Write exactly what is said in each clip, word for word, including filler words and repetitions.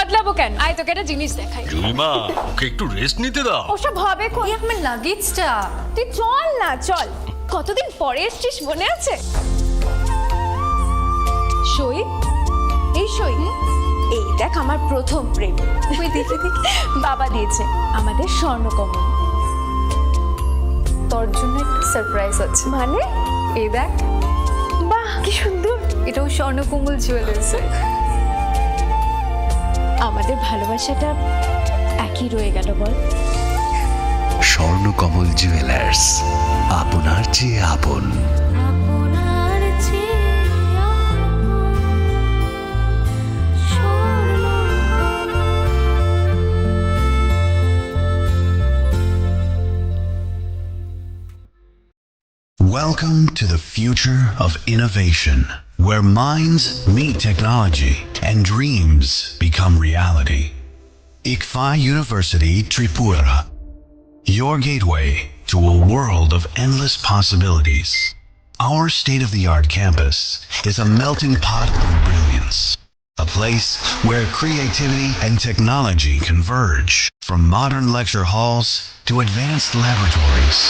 বদলাবো কেন? আয়, তোকে একটা জিনিস দেখাই। জুলিমা, ওকে একটু রেস্ট নিতে দাও। ওসব হবে কোন? এই আমার লাগেজটা। তুই চল না, চল। কতদিন পরে এসছিস, মনে আছে? সই, এই সই। এই দেখ, আমার প্রথম প্রেম। ওই দেখে দেখে বাবা দিয়েছে আমাদের স্বর্ণকমল। তোর জন্য একটা সারপ্রাইজ আছে। মানে? এই দেখ। বাহ, কি সুন্দর। এটাও স্বর্ণকমল জুয়েলার্স। আমাদের ভালোবাসাটা একই রয়ে গেল, বল? স্বর্ণকমল জুয়েলার্স, আপনার চেয়ে আপন। আপনার চেয়ে আপন স্বর্ণ। Welcome to the future of innovation, where minds meet technology and dreams become reality. Ikfa University Tripura, your gateway to a world of endless possibilities. Our state-of-the-art campus is a melting pot of brilliance, a place where creativity and technology converge. From modern lecture halls to advanced laboratories,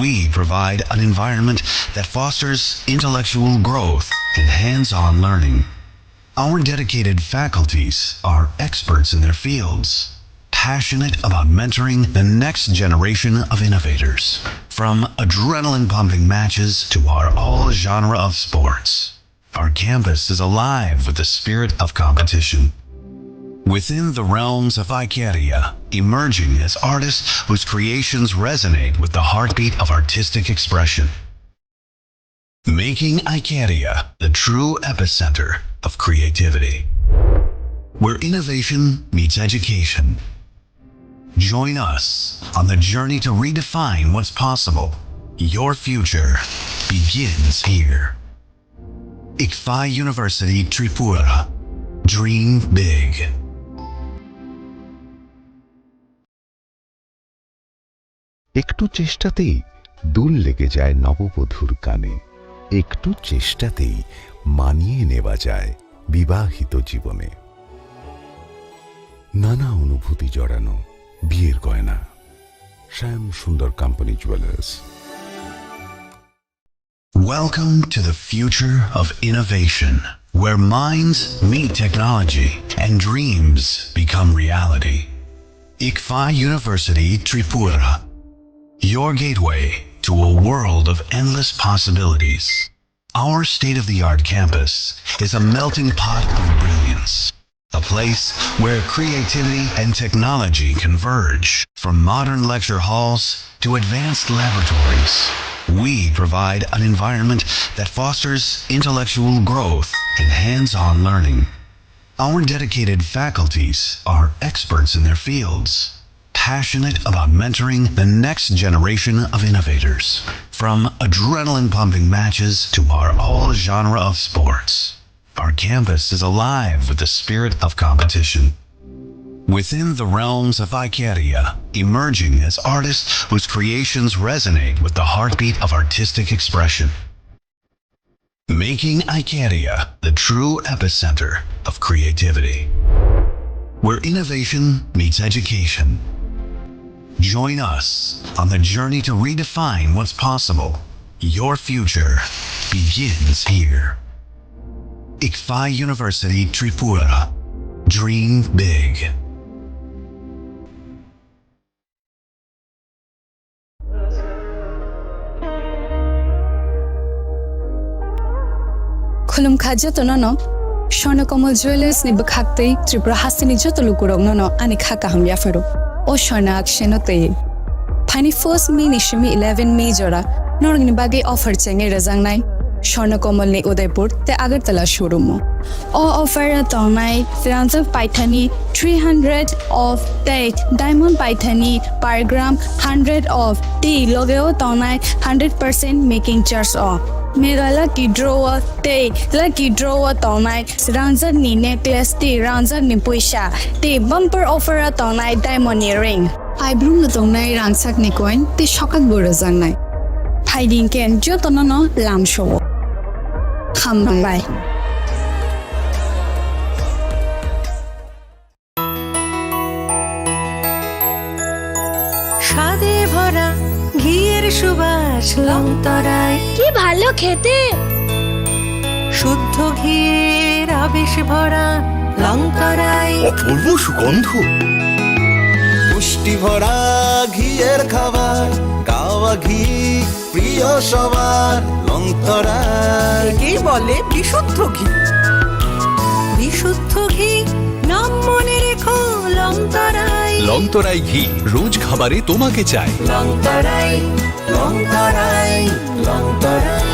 we provide an environment that fosters intellectual growth and hands-on learning. Our dedicated faculties are experts in their fields, passionate about mentoring the next generation of innovators. From adrenaline-pumping matches to our all-genre of sports, our campus is alive with the spirit of competition. Within the realms of Icaria, emerging as artists whose creations resonate with the heartbeat of artistic expression. Making Icaria the true epicenter of creativity, where innovation meets education. Join us on the journey to redefine what's possible. Your future begins here. Ikfa University Tripura. Dream big. একটু চেষ্টাতেই দুল লেগে যায় নববধূর কানে। একটু চেষ্টাতেই মানিয়ে নেওয়া যায় বিবাহিত জীবনে। নানা অনুভূতি জড়ানো বিয়ের গয়না। শ্যাম সুন্দর company jewellers. Welcome to the future of innovation, where minds meet technology and dreams become reality. Ikfa University Tripura, your gateway to a world of endless possibilities. Our state-of-the-art campus is a melting pot of brilliance, a place where creativity and technology converge. From modern lecture halls to advanced laboratories, we provide an environment that fosters intellectual growth and hands-on learning. Our dedicated faculties are experts in their fields, passionate about mentoring the next generation of innovators. From adrenaline-pumping matches to our all-genre of sports, our campus is alive with the spirit of competition. Within the realms of Icaria, emerging as artists whose creations resonate with the heartbeat of artistic expression. Making Icaria the true epicenter of creativity, where innovation meets education. Join us on the journey to redefine what's possible. Your future begins here. Ikfa University Tripura. Dream big. Khulumkha jotono no, Swarna Kamal Jewellers ni bwkhak tei Tripura hasteni joto lukurokno no ani kha kaham yapharo. O Swarna Akshen no twi. Phaini first May ni simi eleven May jora norokni bagwi offer chengwi rwjaknai Swarna Kamal ni Udaipur tei Agartala showroom o. O offer o tongnai rangjak paithani three hundred off tei diamond paithani per gram hundred off tei loge o tongnai hundred percent making charge o. Mega lucky draw o tei lucky draw o tongnai rangjak ni necklace tei rangjak ni puisa tei bumper offer o tongnai diamond ni ring. Paibrumno tongnai rangchakni coin tei sokakbo rwjaknai. Phaidi hwnkhe jotono no lamsao. Hambai. স্বাদে ভরা ঘিয়ের সুবাস লংতরাই। কি ভালো খেতে! শুদ্ধ ঘিয়ের আবেশ ভরা লংতরাই। অপূর্ব সুগন্ধ। পুষ্টি ভরা ঘিয়ের খাবার, কাওয়া ঘি প্রিয় সবার, লংতরাই। একেই বলে বিশুদ্ধ ঘি। বিশুদ্ধ ঘি, নাম মনে রেখো, লংতরাই। লংতরাই ঘি, রোজ খাবারে তোমাকে চাই। লংতরাই, লংতরাই, লংতরাই।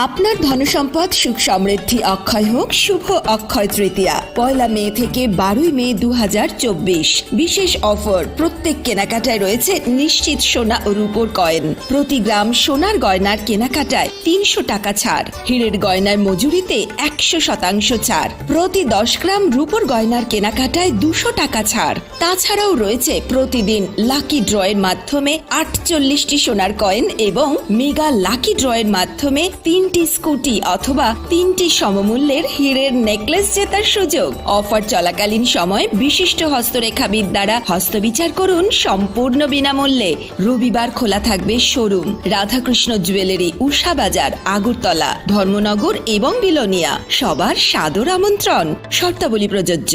আপনার ধনসম্পদ সুখ সমৃদ্ধি অক্ষয় হোক শুভ অক্ষয় তৃতীয়া, পয়লা মে থেকে বারোই মে দু হাজার চব্বিশ। বিশেষ অফার, প্রত্যেক কেনাকাটায় রয়েছে নিশ্চিত সোনা ও রূপোর কয়েন। প্রতি গ্রাম সোনার গয়নার কেনাকাটায় তিনশো টাকা ছাড়, হীরের গয়নার মজুরিতে একশো শতাংশ ছাড়, প্রতি দশ গ্রাম রূপোর গয়নার কেনাকাটায় দুশো টাকা ছাড়। তাছাড়াও রয়েছে প্রতিদিন লাকি ড্রয়ের মাধ্যমে আটচল্লিশটি সোনার কয়েন এবং মেগা লাকি ড্রয়ের মাধ্যমে তিনটি স্কুটি অথবা তিনটি সমমূল্যের হীরের নেকলেস জেতার সুযোগ। অফার চলাকালীন সময় বিশিষ্ট হস্তরেখাবিদ দ্বারা হস্তবিচার করুন সম্পূর্ণ বিনামূল্যে। রবিবার খোলা থাকবে শোরুম। রাধাকৃষ্ণ জুয়েলারি, উষা বাজার, আগরতলা, ধর্মনগর এবং বিলোনিয়া। সবার সাদর আমন্ত্রণ। শর্তাবলী প্রযোজ্য।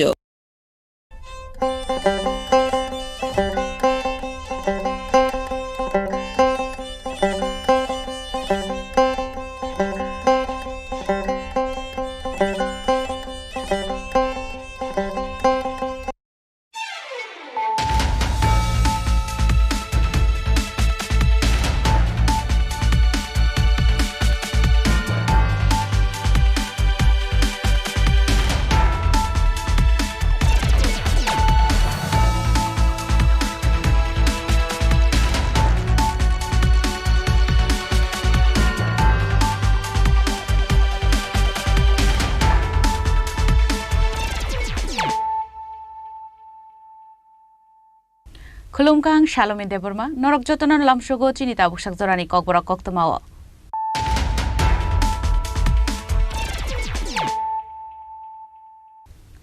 Khulumkha, ang Salome Debbarma, norok jotono lamsogo chini tabuksak jorani kokborok koktwmao.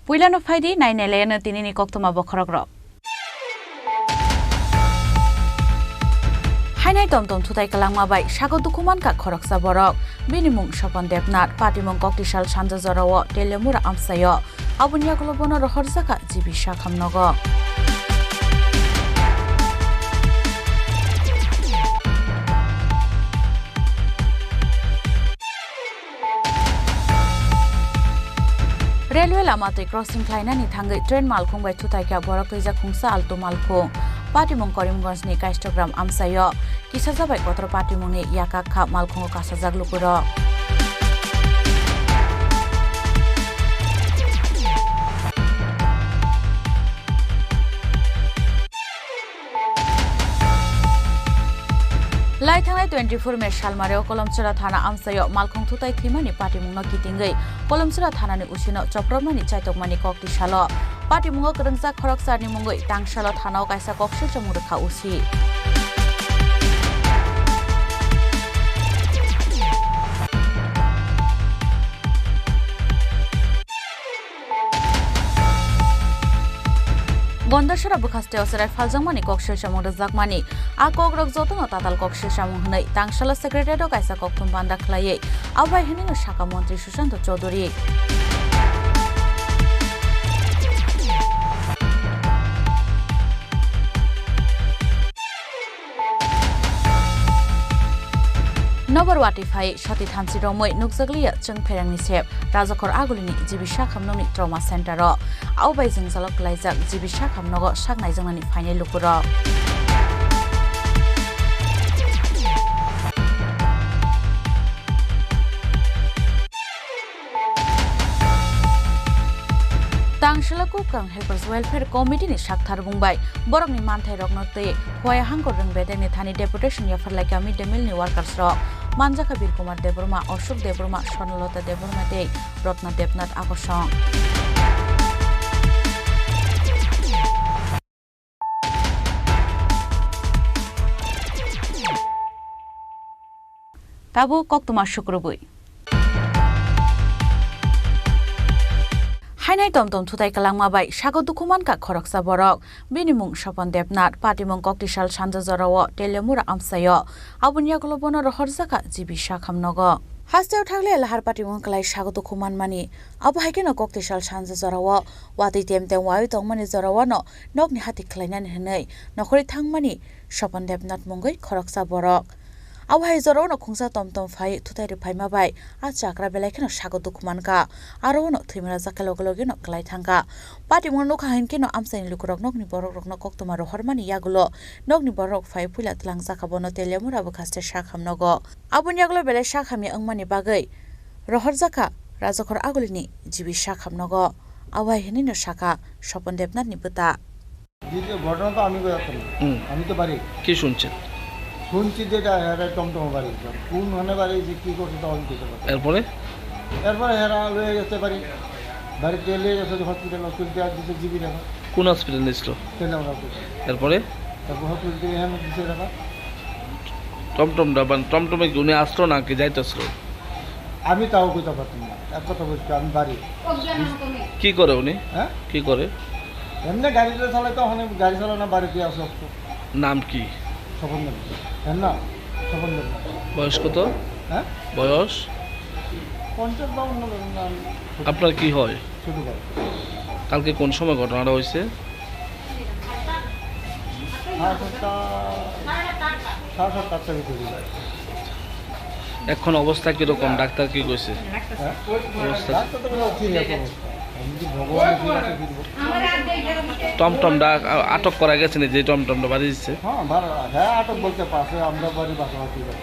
Puilano phaidi, nainailaino tinini koktwma bokhorokrok. Hainai tomtom thutai kwlangma bai sago dukhu mankha khoroksa borok. Bini mung Sopon Debnath, patimung Koktisal sanja jorao Teliamura amchaio. Aboni yagulo bono rohorjakha G B Sakham nogo. Railway lama twi crossing khlainani thangwi train malkhung bai thutai kha borok twijak khungsa altu malkhung. Patimung Karimganj ni Kaistogram amchaio. Kisajabai kotor patimungni yakak kha malkhungo kasajak lukurok. Lai thangnai twenty-four May salmari o Kolomchura thana amchaio malkhung thutai thwimani patimungno kitingwi Kolomchura thanani usino chopropnani chaitokmani kok tisalo. Patimungo kwrwngjak khoroksani mungwi tangsalo thanao kaisa kok swijomung rwkha usi. Gondasora bwkhasteo chwrai phaljakmani kok swijomung rwjakmani. A kokrok jotono tatal kok swijomung hwnwi tangsalo secretariat-o kaisa kokthum banda khlaiwi. Abo bai hwnwino sakha montri Sushanta Chowdhury. Nobor watwi phai sati thansi romwi nukjakliya chwng pherangni sep. Rajakhor Agulini G B Sakham nokni Trauma Center-o. Abo bai jwngjalo kwlaijak G B Sakham nogo sak naijaknani phainai lukurok. Tangsala Kukang Helpers Welfare Committee ni sakthar bung bai borokni manthai rokno tei Hwaya hangkor rwng bedekni thani deputation yapharlaikha mid day meal ni workers rok. Manjakha Bir Kumar Debbarma, Ashok Debbarma, Swarnalata Debbarma tei Ratna Debnath Akosong. Tabuk koktwma sukrubwi. Ainai tom tom thutai kwlangma bai sago dukhu mankha khoroksa borok. Bini mung Sopon Debnath, patimung Koktisal sanja jorao Teliamura amchaio. Aboni yagulo bono rohorjakha G B Sakham nogo. Hasteo thagle lahar patimung kwlai sago dukhu manmani. Abo hai kheno Koktisal sanja jorao watwi tem tem waiwi tongmani jorao no nokni hati khlainani hwnwi nokhorwi thangmani Sopon Debnath mungwi khoroksa borok. Abo hai jorao no khungsa tom tom phai thutai rwphaima bai a chakra belai kheno sago dukhu mankha. Aro no thwima rajak khe loge loge no kwlai thangkha. Patimung nukha hinkhe no amchaini lukurok nokni borok rokno koktwma rohormani yagulo nokni borok phai puila twlangjakha bono Teliamura bwkhaste Sakham nogo. Aboni yagulo belai Sakham ya wngmani bagwi rohorjakha Rajakhor agulini G B Sakham nogo. Abo hai hinwi no sakha Sopon Debnathni bwta. দ্বিতীয় ঘটনা তো আমি বেরোতাম না। হুম। আমি তো বাড়ি। কি শুনছেন? শুনছি যে এটা এরা টমটমে বাড়ি গেছে। কোন ধরনের বাড়ি গেছে, কি করছে, তখন বুঝতে পারছি না। এরপরে? এরপরে এরা লয়ে গেছে বাড়ি। বাড়িতে লয়ে গেছে হসপিটাল, হসপিটাল আর দিছে জিবি টাকা। কোন হসপিটাল নিছিল? সেটা আমরা বুঝি। এরপরে? তারপর হসপিটাল থেকে এখানে দিছে টাকা। টমটমটা, মানে, টমটমে কি উনি আসতো নাকি যাইতেছিল? আমি তাও কইতে পারতাম না, এক কথা বলছি, আমি বাড়ি। কি করে উনি? হ্যাঁ? কি করে? এমনি গাড়িটা চালাইতো, ওখানে গাড়ি চালানো বাড়িতে আসো। নাম কি? স্বপন দেব। হ্যাঁ না, স্বপন দেব। বয়স কত? হ্যাঁ? বয়স? পঞ্চাশ বাউন্ন ধরুন না, আমি আপনার কি হয়? ছোট ভাই। কালকে কোন সময় ঘটনাটা হয়েছে? সাড়ে সাতটা, সাড়ে সাতটা, আটটার ভিতরে। এখন অবস্থা কিরকম? ডাক্তার কি কইছে? হ্যাঁ? অবস্থা? ডাক্তার তো বলে ঠিক আছে অবস্থা। আমি কি ভগবান ঠিক আছে ফিরবো। টমটমটা আ-, আটক করা গেছে নি, যে টমটমটা বাড়ি দিচ্ছে? হ্যাঁ, ভাড়া, হ্যাঁ, আটক বলতে পারছে, আমরা বাড়ি পাশাপাশি বাড়ি।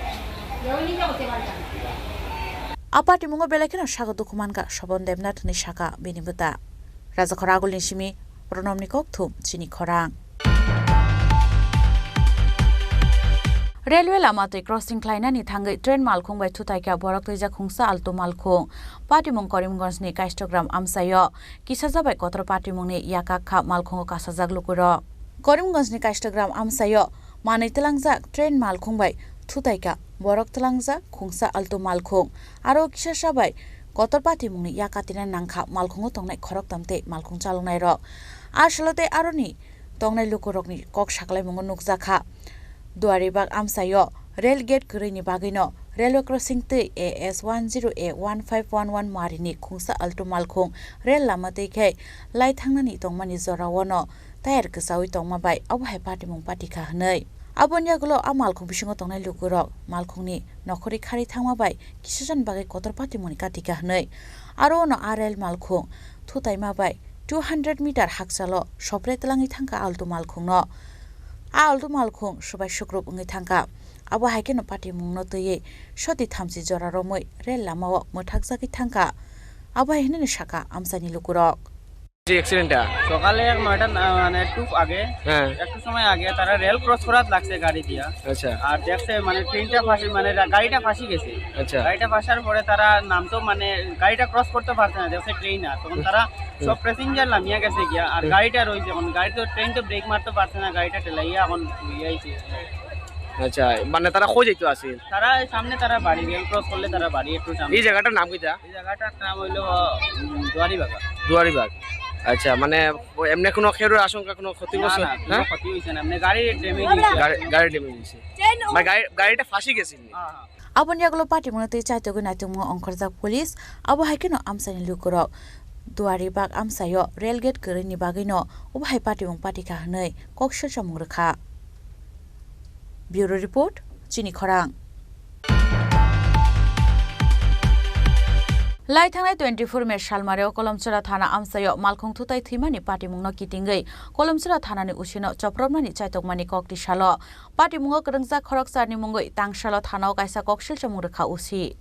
A patimungo belai kheno sago dukhu mankha Sopon Debnath hwnwi sakha bini bwta. Rajakhor agulni simi Pronomni kokthum chini khorang. Railway lama twi crossing khlainani thangwi train malkhung bai thutai kha borok twijak khungsa altu malkhung. Patimung Karimganjni Kaistogram amchaio kisajak bai kotor patimungni yakak kha malkhungo kasajak lukurok. Karimganjni Kaistogram amchaio manwi twlangjak train malkhung bai thutai kha borok twlangjak khungsa altu malkhung. Aro kisasa bai kotor patimungni yakatina nangkha malkhungo tongnai khoroktham tei malkhung chaloknairok. A salo tei aroni tongnai lukurokni kok saklaimungo nukjakha. Duaribag amchaio rail gate kwrwini bagwino railway crossing twi A S one zero A one five one one marini khungsa altu malkhung rail lama twi khe lai thangnani tongmani jorao no tayar kwchaui tongma bai abo hai patimung patikha hwnwi. Aboni yagulo a malkhung bisingo tongnai lukurok malkhungni nokhorwi kharwi thangma bai kisasani bagwi kotor patimungni katikha hwnwi. Aro ono a rail malkhung thutaima bai two hundred meter hakchalo sopre twlangwi thangkha altu malkhungno. A altu malkhung swbai sukrup wngwi thangkha. Abo hai kheno patimungno twiwi soti thamchi jora romwi rail lamao mwthakjagwi thangkha. Abo hai hwnwi sakha amchaini lukurok. যে অ্যাক্সিডেন্টটা? সকালে এক নয়টা না, মানে, টু আগে, হ্যাঁ। একটু সময় আগে তারা রেল ক্রস করাত লাগছে গাড়ি দিয়া। আচ্ছা। আর দেখছে, মানে, ট্রেনটা ফাঁসি, মানে, রা-, গাড়িটা ফাঁসি গেছে। আচ্ছা। গাড়িটা ফাঁসার পরে তারা নামতো, মানে, গাড়িটা ক্রস করতে পারছে না, দেখছে ট্রেন না। তখন তারা হুম। সব প্যাসেঞ্জার লামিয়া গেছে গিয়া, আর হুম। গাড়িটা রয়েছে এখন, গাড়ি তো, ট্রেন তো ব্রেক মারতে পারছে না, গাড়িটা ঠেলাইয়া এখন ইয়ে হয়েছে। আচ্ছা, মানে, তারা কই যাইতো আছিল? তারা এই সামনে তারা বাড়ি, রেল ক্রস করলে তারা বাড়ি একটু সামনে। এই জায়গাটার নাম কিতা? এই জায়গাটার নাম হইলো, উম, দুয়ারিবাগা। দুয়ারিবাগ। আচ্ছা, মানে, এমনি কোনো কেউর আশঙ্কা, কোনো ক্ষতিগ্রস্ত? না, না, কোনো হ্যাঁ? ক্ষতি হয়েছে না, এমনি গাড়ি ড্যামেজ হয়েছে। গাড়ি, গাড়ি ড্যামেজ হয়েছে। মানে, গাড়ি, গাড়িটা ফাঁসি গেছিল নি? হ্যাঁ, হ্যাঁ। Aboni yagulo patimungno tei chaitogwi naitokmungo ongkhorjak police, abo hai kheno amchaini lukurok. Duaribag amchaio rail gate kwrwini bagwino obo hai patimung patikha hwnwi kok selsamung rwkha. Bureau Report, Chini Khorang. Lai thangnai twenty-four May salmareo Kolomchura thana amchaio malkhung thutai thwimani patimungno kitingwi Kolomchura thanani usino chopropnani chaitokmani kok tisalo. Patimungo kwrwngjak khorokcharni mungwi tangsalo thanao kaisa kok selsamung rwkha usi.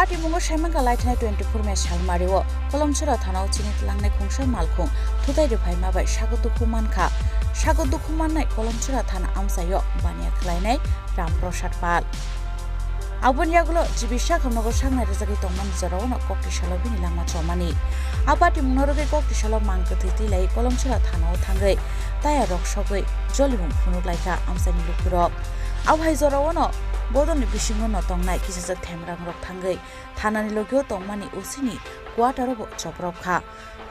Patimungo saimankha laithani twenty-four May salmario Kolomchura thanao chini tlangnai khungsa malkhung thutai rwphaima bai sago dukhu mankha. Sago dukhu mannai Kolomchura thana amchaio baniya khlainai Ram Prasad Pal. Aboni yagulo G B sakhamnogo saknai rwjagwi tongmani jorao no kokti salo bini langma chomani. A patimungno rwgwi kokti salo mang kwthwi twi lai Kolomchura thanao thangwi taya rok sogwi jolimung phunuk laikha amchaini lukurok. Abo hai jorao no bodolni bisingo no tongnai kisijak themrangrok thangwi thanani logio tongmani O C ni quarter-o bo choprop kha.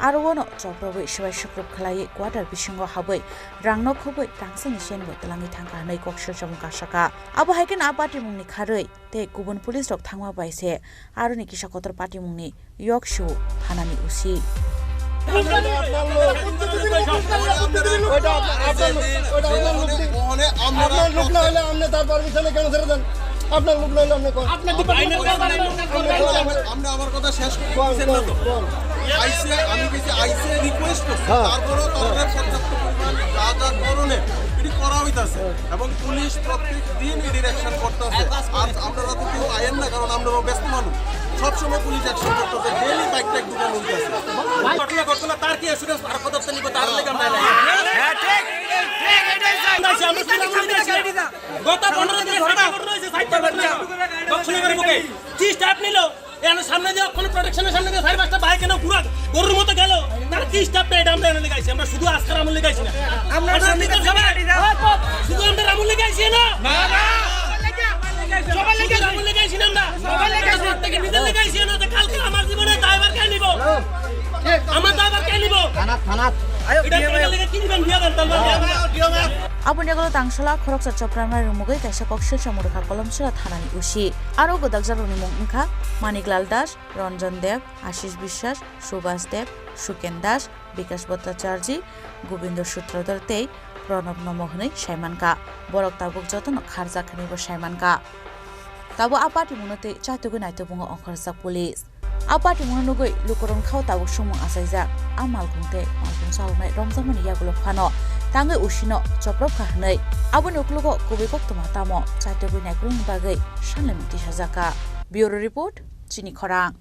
Aro-o no choprobwi swbai sukrub khlaiwi quarter bisingo habwi rangno khubwi tangsani senbo twlangwi thangkha hwnwi kok selsamung kasakha. Abo hai kheno a patimungni kharwi tei kubun police rok thangma bai se aroni kisa kotor patimungni Yoksu thanani O C. ওটা আপনার, আপনার লোক, ওটা আপনার লোক, ওটা আপনার লোক না হলে আপনি তার পারমিশনে কেন ছেড়ে দেন? আপনার লোক না হলে আপনি কোন? আপনার ডিপার্টমেন্টের ব্যাপারে আমরা, আমরা আমার কথা শেষ করতে কোন, দিচ্ছেন না কোন, তো? কোন? আইসে, আমি কিছু আইসে রিকোয়েস্ট করছি, হ্যাঁ। তারপরেও তাদের পর্যাপ্ত পরিমাণ যা যা করণে এটি করা হইতাছে। এবং পুলিশ প্রত্যেক দিন এটির অ্যাকশন করতেছে। আর আপনারা তো কেউ আয়েন না, কারণ আমরা ব্যস্ত মানুষ। সবসময় পুলিশ অ্যাকশন করতেছে, ডেইলি বাইক টাইক দোকান হইতেছে। ঘটনা ঘটনা তার কি অ্যাসুরেন্স আর কত নিব, তার লেগে আমরা এলাকা। হ্যাঁ, ঠিক, ঠিক, এটাই চাই। আমরা শুনলাম, আমরা শুনলাম। গত পনেরো দিনে সাতটা ঘটনা হয়েছে, সাতটা ঘটনা। দক্ষিণনগরের বুকে। কি স্টেপ নিল? এর সামনে দিয়ে, কোনো প্রোটেকশনের সামনে দিয়ে চার পাঁচটা বাইক এনে ঘুরা গরুর মতো গেল। তার কি স্টেপ নেই? এটা আমরা এনে লেগাইছি। আমরা শুধু আজকের আমল লেগাইছি না। আমরা আমরা সমিতি ভিতরে সবাই শুধু আমরা আমল লেগাইছি না। না, না। সবার লেগে শুধু আমল লেগাইছি না আমরা। সবার লেগে আমরা সব থেকে নিজের লেগাইছি না। যে কালকে আমার জীবনে দায়ভার কে নিব? আমার দায়ভার কে নিব? থানা, থানা। এটা লেগে কি নিবেন? বিয়া দেন, তাহলে। Aboni yagulo tangsola khoroksa chopramnai rwmugwi kaisa kok selsa mwrwkha Kolomsora thanani O C. Aro gwdaljakrokni mung wngkha Maniklal Das, Ranjan Deb, Ashish Biswas, Subhas Deb, Suken Das, Bikash Bhattacharjee, Gobindo Sutradhar tei Pranab Nomo hwnwi saimankha. Borok tabuk jotono kharjak hwnwibo saimankha. Tabuk a patimungno tei chaitugwi naitugmung ongkhorjak police. A patimungno nugwi lukurokni khao tabuk sumung achaijak. A malkhung tei malkhung chaloknai romjakmani yagulo phano tangwi O C no choprobkha hwnwi. Aboni uklogo kubui koktwma tamo chaitugwi naikolni bagwi sanlaimung tisajakha. Bureau Report, Chini Khorang.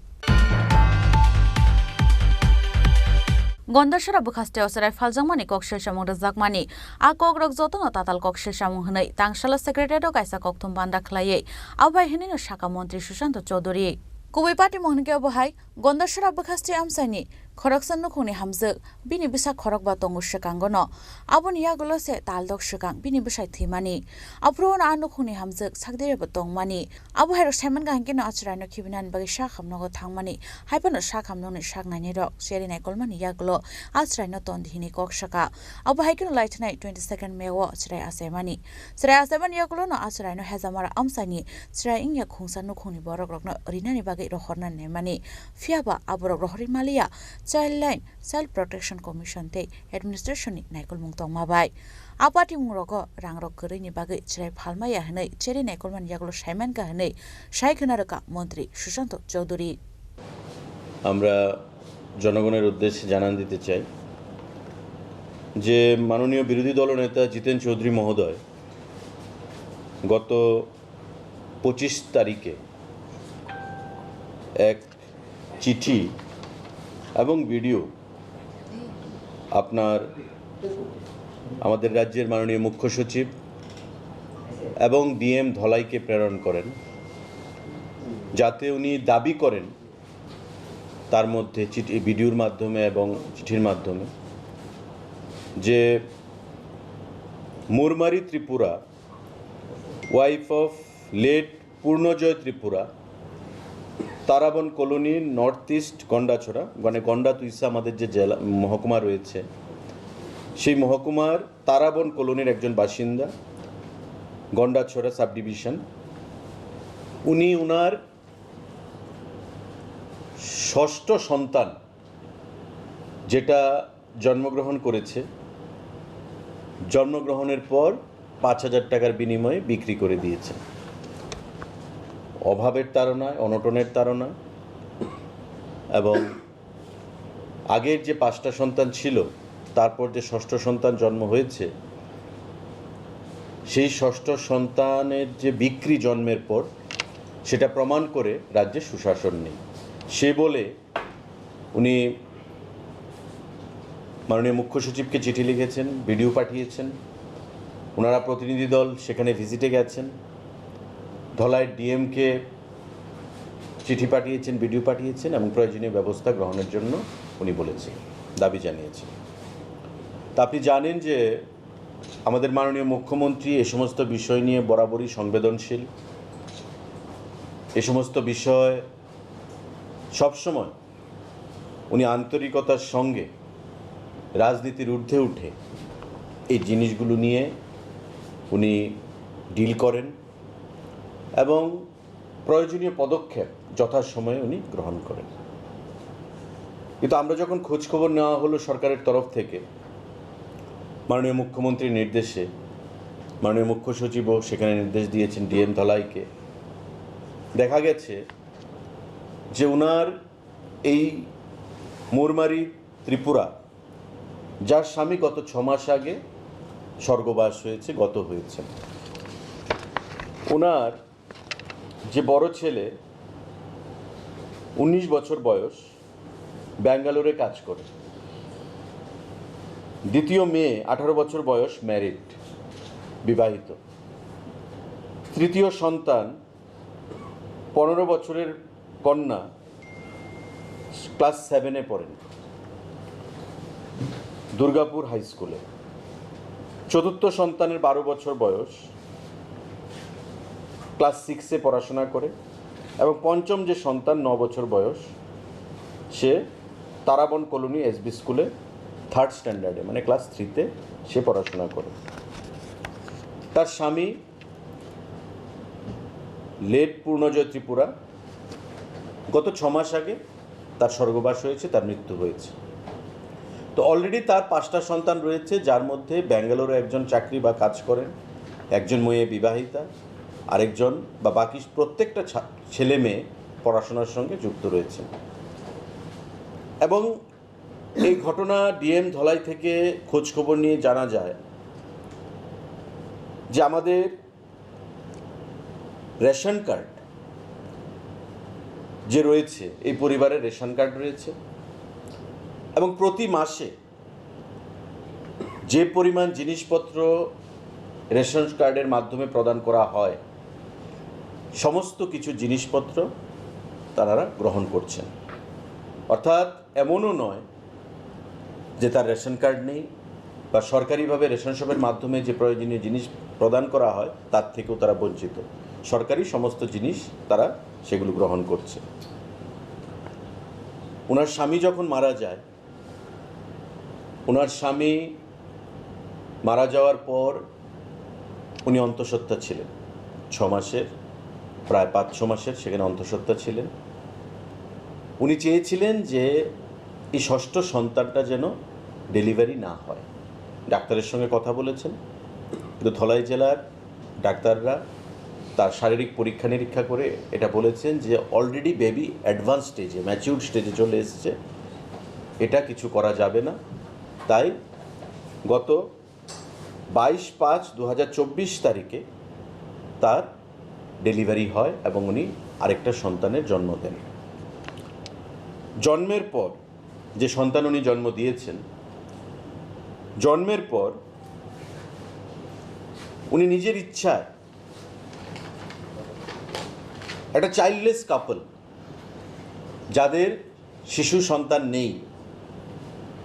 Gondasora bwkhasteo chwrai phaljakmani kok selsamung rwjakmani, a kokrok jotono tatal kok selsamung hwnwi tangsalo secretariat-o kaisa kokthum banda khlaiwi, abo hai hwnwino sakha montri Sushanta Chowdhury. Kubui patimung hwnkhe obo hai, Gondasora bwkhaste amchaini khoroksa nukhungni hamjwk, bini bwsa khorokba tongo swkangono. Aboni yagulo se taldok swkang bini bwsai thwimani. Aphuru-o a nukhungni hamjwk sakdirebo tongmani. Abo hairok saimankha hwnkhe no a chwraino khibinani bagwi sak hamnogo thangmani, haiphano sak hamnokni sak nainai rok cheri naikolmani yagulo a chwraino tondi hinwi kok sakha. Abo hai kheno laithanai twenty second May o chwrai achaimani. Chwrai achaimani yagulono a chwraino Hejamara amchaini chwrai wngya khungsa nukhungni borok rokno rinani bagwi rohorna naimani. Phiyaba aborok rohorwi maliya Childline Child Protection Commission tei administration ni naikolmung tongma bai. A patimung rogo rang rok kwrwini bagwi chwrai phalmaya hwnwi cheri naikolmani yagulo saimankha hwnwi sai khwna rwkha montri Sushanta Chowdhury. আমরা জনগণের উদ্দেশ্যে জানান দিতে চাই যে মাননীয় বিরোধী দলনেতা জিতেন চৌধুরী মহোদয় গত পঁচিশ তারিখে এক চিঠি এবং ভিডিও আপনার আমাদের রাজ্যের মাননীয় মুখ্য সচিব এবং ডিএম ধলাইকে প্রেরণ করেন, যাতে উনি দাবি করেন তার মধ্যে চিঠি, ভিডিওর মাধ্যমে এবং চিঠির মাধ্যমে যে মুরমারি ত্রিপুরা, ওয়াইফ অফ লেট পূর্ণজয় ত্রিপুরা, তারাবন কলোনি, নর্থ ইস্ট গন্ডাছড়া, মানে গন্ডা তুইসা আমাদের যে জেলা, মহকুমা রয়েছে, সেই মহকুমার তারাবন কলোনির একজন বাসিন্দা, গন্ডাছড়া সাব ডিভিশন। উনি ওনার ষষ্ঠ সন্তান, যেটা জন্মগ্রহণ করেছে, জন্মগ্রহণের পর পাঁচ হাজার টাকার বিনিময়ে বিক্রি করে দিয়েছে। অভাবের তাড়নায়, অনটনের তাড়নায় এবং আগের যে পাঁচটা সন্তান ছিল, তারপর যে ষষ্ঠ সন্তান জন্ম হয়েছে, সেই ষষ্ঠ সন্তানের যে বিক্রি জন্মের পর, সেটা প্রমাণ করে রাজ্যে সুশাসন নেই। সে বলে উনি মাননীয় মুখ্য সচিবকে চিঠি লিখেছেন, বিডিও পাঠিয়েছেন, ওনারা প্রতিনিধি দল সেখানে ভিজিটে গেছেন, ধলাই ডিএমকে চিঠি পাঠিয়েছেন, বিডিও পাঠিয়েছেন এবং প্রয়োজনীয় ব্যবস্থা গ্রহণের জন্য উনি বলেছেন, দাবি জানিয়েছেন। তা আপনি জানেন যে আমাদের মাননীয় মুখ্যমন্ত্রী এ সমস্ত বিষয় নিয়ে বরাবরই সংবেদনশীল। এ সমস্ত বিষয় সবসময় উনি আন্তরিকতার সঙ্গে রাজনীতির ঊর্ধ্বে উঠে এই জিনিসগুলো নিয়ে উনি ডিল করেন এবং প্রয়োজনীয় পদক্ষেপ যথাসময়ে উনি গ্রহণ করেন। কিন্তু আমরা যখন খোঁজখবর নেওয়া হলো সরকারের তরফ থেকে, মাননীয় মুখ্যমন্ত্রীর নির্দেশে, মাননীয় মুখ্য সচিবও সেখানে নির্দেশ দিয়েছেন ডিএম ধলাইকে, দেখা গেছে যে ওনার এই মুরমারি ত্রিপুরা, যার স্বামী গত ছ মাস আগে স্বর্গবাস হয়েছে, গত হয়েছে, ওনার যে বড় ছেলে, উনিশ বছর বয়স, ব্যাঙ্গালোরে কাজ করে। দ্বিতীয় মেয়ে, আঠারো বছর বয়স, ম্যারিড, বিবাহিত। তৃতীয় সন্তান, পনেরো বছরের কন্যা, ক্লাস সেভেনে পড়েন দুর্গাপুর হাই স্কুলে। চতুর্থ সন্তানের বারো বছর বয়স, ক্লাস সিক্সে পড়াশোনা করে, এবং পঞ্চম যে সন্তান, ন বছর বয়স, সে তারাবন কলোনি এসবি স্কুলে থার্ড স্ট্যান্ডার্ডে, মানে ক্লাস থ্রিতে সে পড়াশোনা করে। তার স্বামী লেট পূর্ণজয় ত্রিপুরা গত ছ মাস আগে তার স্বর্গবাস হয়েছে, তার মৃত্যু হয়েছে। তো অলরেডি তার পাঁচটা সন্তান রয়েছে, যার মধ্যে ব্যাঙ্গালোরে একজন চাকরি বা কাজ করেন, একজন মেয়ে বিবাহিতা, আরেকজন বা বাকি প্রত্যেকটা ছা-, ছেলে মেয়ে পড়াশোনার সঙ্গে যুক্ত রয়েছেন। এবং এই ঘটনা ডিএম ধলাই থেকে খোঁজখবর নিয়ে জানা যায় যে আমাদের রেশন কার্ড যে রয়েছে, এই পরিবারের রেশন কার্ড রয়েছে এবং প্রতি মাসে যে পরিমাণ জিনিসপত্র রেশন কার্ডের মাধ্যমে প্রদান করা হয়, সমস্ত কিছু জিনিসপত্র তারা গ্রহণ করছেন। অর্থাৎ এমনও নয় যে তার রেশন কার্ড নেই বা সরকারিভাবে রেশন শপের মাধ্যমে যে প্রয়োজনীয় জিনিস প্রদান করা হয়, তার থেকেও তারা বঞ্চিত। সরকারি সমস্ত জিনিস তারা সেগুলো গ্রহণ করছে। ওনার স্বামী যখন মারা যায়, ওনার স্বামী মারা যাওয়ার পর উনি অন্তঃসত্ত্বা ছিলেন ছ মাসের, প্রায় পাঁচ ছ মাসের সেখানে অন্তঃসত্ত্বা ছিলেন। উনি চেয়েছিলেন যে এই ষষ্ঠ সন্তানটা যেন ডেলিভারি না হয়। ডাক্তারের সঙ্গে কথা বলেছেন, কিন্তু ধলাই জেলার ডাক্তাররা তার শারীরিক পরীক্ষা নিরীক্ষা করে এটা বলেছেন যে অলরেডি বেবি অ্যাডভান্স স্টেজে, ম্যাচিউর স্টেজে চলে এসেছে, এটা কিছু করা যাবে না। তাই গত বাইশ পাঁচ দু হাজার চব্বিশ তারিখে তার ডেলিভারি হয় এবং উনি আরেকটা সন্তানের জন্ম দেন। জন্মের পর, যে সন্তান উনি জন্ম দিয়েছেন, জন্মের পর উনি নিজের ইচ্ছায় একটা চাইল্ডলেস কাপল, যাদের শিশু সন্তান নেই,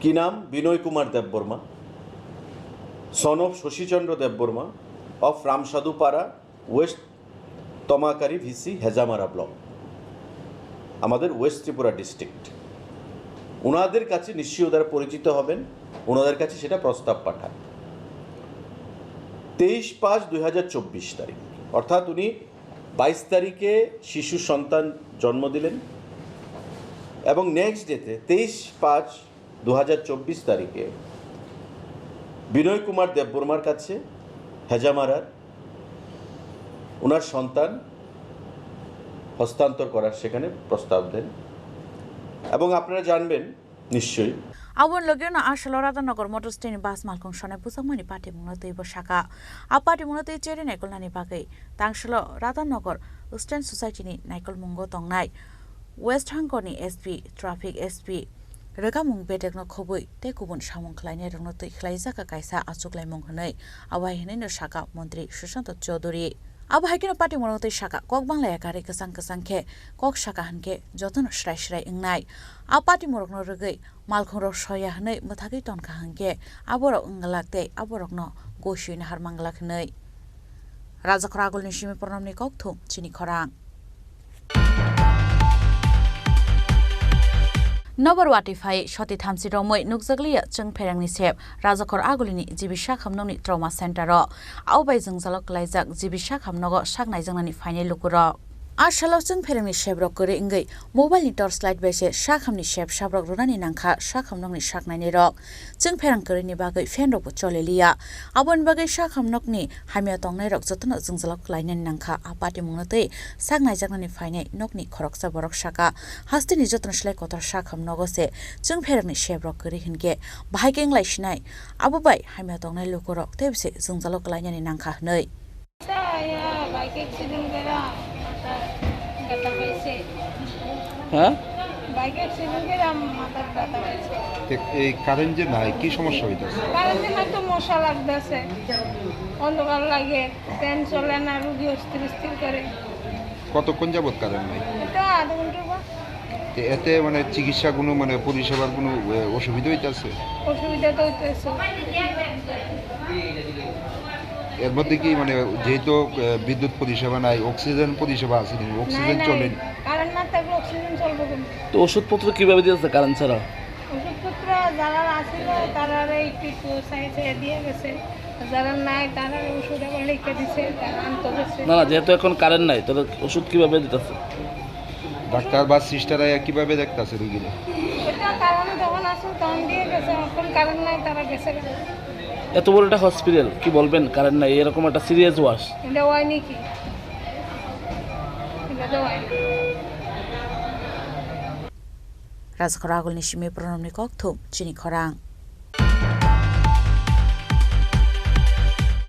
কি নাম? বিনয় কুমার দেববর্মা, সন অফ শশীচন্দ্র দেববর্মা, অফ রামসাধুপাড়া, ওয়েস্ট তমাকারি ভিসি, হেজামারা ব্লক, আমাদের ওয়েস্ট ত্রিপুরা ডিস্ট্রিক্ট। ওনাদের কাছে নিশ্চয়ই ওনারা পরিচিত হবেন, ওনাদের কাছে সেটা প্রস্তাব পাঠান। তেইশ পাঁচ দুই হাজার চব্বিশ তারিখ, অর্থাৎ উনি বাইশ তারিখে শিশু সন্তান জন্ম দিলেন এবং নেক্সট ডেতে, তেইশ পাঁচ দু হাজার চব্বিশ তারিখে, বিনয় কুমার দেববর্মার কাছে হেজামারার ওনার সন্তান হস্তান্তর করার সেখানে প্রস্তাব দেন। এবং আপনারা জানবেন নিশ্চয়ই, Aboni logi no asalo Radhanagar Motor Stand ni bus malkhung sonai bujak mani patimung no twi bwsaka. A patimung no twi cherwi nai kulnani bagwi tangsalo Radhanagar Student Society ni naikolmungo tongnai West Hangor ni S P, Traffic S P, rwkamung bedekno khobwi tei kubun samung khlainairokno twi khlaijak kaisa achuklaimung hwnwi, abo hai hwnwino sakha Montri Sushanta Chowdhury. Abo hai kheno patimungno twi sakha, kok banglaya karwi kwchang kwchang khe kok sakha hwnkhe jotono srai srai wngnai. A patimurokno rwgwi malkhungrok soya hwnwi mwthagwi tonkha hwnkhe aborok wng glak tei aborokno gosiwi nahar man glak hwnwi. Rajakhor Agulni simi Pranamni kokthum chini khorang. Nobar watwi phai soti thamchi romwi nukjakliya Chwngpherangni sep. Rajakhor Agulini G B Sakham nokni Trauma Center o. Abo bai jwngjalo kwlaijak G B Sakham nogo sak naijaknani phainai lukurok. A salo Chwngpherangni seprok kwrwi wngwi mobile ni torch light bai se sakhamni sep sabrok rwnani nangkha sakhamnokni saknainirok. Chwngpherang kwrwini bagwi fan rokbo choliliya. Aboni bagwi sakhamnokni hamya tongnairok jotono jwngjalo kwlainani nangkha. A patimungno twi sak naijaknani phainai nokni khoroksa borok sakha, hasteni jotono slai kotor sakhamnogo se Chwngpherangni seprok kwrwi hinkhe bahai khe wnglai sinai. Abo bai hamya tongnai lukurok teibo se jwngjalo kwlainani nangkha hwnwi. হ্যাঁ? Bike accident করে মাথার ব্যথা হয়েছে। তে এই কারেন্ট যে নাই, কি সমস্যা হইতাছে? কারেন্টে হয়তো মশা লাগতেছে, অন্ধকার লাগে, ফ্যান চলে না, রুগী অস্থির অস্থির করে। কতক্ষণ যাবত কারেন্ট নাই? এটা আধা ঘন্টার পর। তে এতে মানে চিকিৎসা কোনো মানে পরিষেবার কোনো, এ, অসুবিধা হইতাছে? অসুবিধা তো হইতেছে। এর মধ্যে কি মানে যেহেতু, এ, বিদ্যুৎ পরিষেবা নাই, অক্সিজেন পরিষেবা আছে নি? অক্সিজেন নাই, নাই। চলেনি? কারেন্ট না থাকলে অক্সিজেন চলবে কেমনে? তো ওষুধপত্র কিভাবে দিতেছে কারেন্ট ছাড়া? ওষুধপত্র যারা আছিল তারা একটু একটু সাইড সাইড দিয়ে গেছে, যারা নাই তারা ওষুধ আবার লিখে দিছে, তারা আনতে গেছে। না, না, যেহেতু এখন কারেন্ট নাই, তাহলে ওষুধ কিভাবে দিতেছে? ডাক্তার বা সিস্টার আইয়া কিভাবে দেখতাছে রুগীরে? ওটা কারেন্ট যখন আসে তখন দিয়ে গেছে, এখন কারেন্ট নাই, তারা গেছে। এত বড় একটা হসপিটাল, কি বলবেন, কারেন্ট নাই, এরকম একটা সিরিয়াস ওয়াশ। এটা হয়নি কি? এটা তো হয়নি। Rajakhor Agulni simi Pranamni kokthum chini khorang.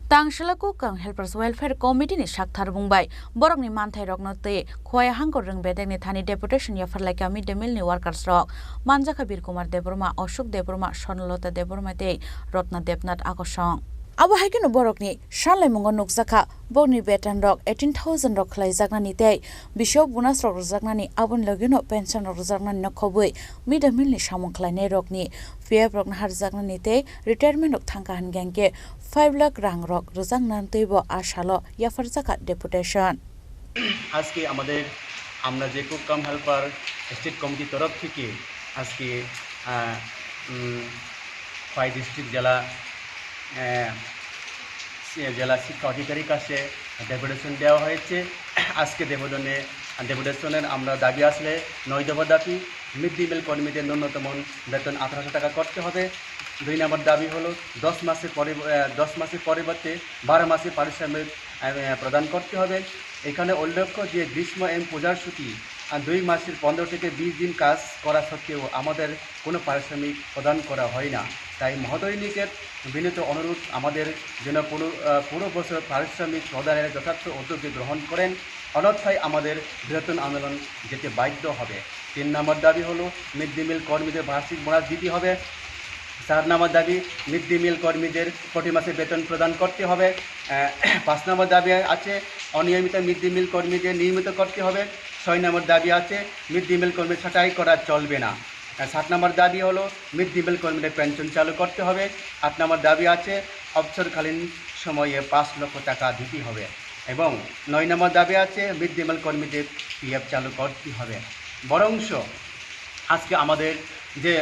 Tangsala Kokang Helpers Welfare Committee ni sakthar bung bai borokni manthairokno twi Khowai Hangkor Rwng Bedekni thani deputation yapharlaikha mid day meal ni workers rok. Manjakha Birkumar Debbarma, Ashok Debbarma, Swarnalata Debbarma tei Ratna Debnath Akosong. Abo hai kheno borokni sanlaimungo nukjakha, borokni beton rok eighteen thousand rok khlaijaknani tei bisio bonus rok rwjaknani, aboni logeno pension rok rwjaknani no khobwi mid day meal ni samung khlainai rokni P F rok naharjaknani tei retirement rok thangkha hwnkhe five lakh rang rok rwjaknani twibo a salo yapharjakha deputation. আজকে আমাদের, আমরা যে কুক কাম helper state কমিটির তরফ থেকে আজকে, আহ, উম, খোয়াই ডিস্ট্রিক্ট জেলা, আহ, সে জেলা শিক্ষা অধিকারীর কাছে ডেপুটেশন দেওয়া হয়েছে। আজকে ডেপুটেশনে, ডেপুটেশনের আমরা দাবি আসলে নয় দফা দাবি, মিড ডে মিল কর্মীদের ন্যূনতম বেতন আঠারোশো টাকা করতে হবে। দুই নম্বর দাবি হলো দশ মাসের পরি-, আহ, দশ মাসের পরিবর্তে বারো মাসে পারিশ্রমিক, আহ, প্রদান করতে হবে। এখানে উল্লেখ্য যে গ্রীষ্ম এবং পূজার ছুটি, আহ, দুই মাসের পনেরো থেকে বিশ দিন কাজ করা সত্ত্বেও আমাদের কোনো পারিশ্রমিক প্রদান করা হয় না। তাই মহোদয় নিজের বিনীত অনুরোধ, আমাদের যেন পুরো, আহ, পুরো বছর পারিশ্রমিক প্রদানের যথার্থ উদ্যোগ গ্রহণ করেন, অন্যথায় আমাদের বৃহত্তম আন্দোলন যেতে বাধ্য হবে। তিন নম্বর দাবি হলো মিড ডে মিল কর্মীদের বার্ষিক বোনাস দিতে হবে। চার নম্বর দাবি, মিড ডে মিল কর্মীদের প্রতি মাসে বেতন প্রদান করতে হবে। আহ, পাঁচ নম্বর দাবি আছে অনিয়মিত মিড ডে মিল কর্মীদের নিয়মিত করতে হবে। ছয় নম্বর দাবি আছে মিড ডে মিল কর্মী ছাঁটাই করা চলবে না। আহ, সাত নম্বর দাবি হলো মিড ডে মিল কর্মীদের পেনশন চালু করতে হবে। আট নম্বর দাবি আছে অবসরকালীন সময়ে পাঁচ লক্ষ টাকা দিতে হবে। এবং নয় নম্বর দাবি আছে মিড ডে মিল কর্মীদের পি এফ চালু করতে হবে। বরঞ্চ আজকে আমাদের যে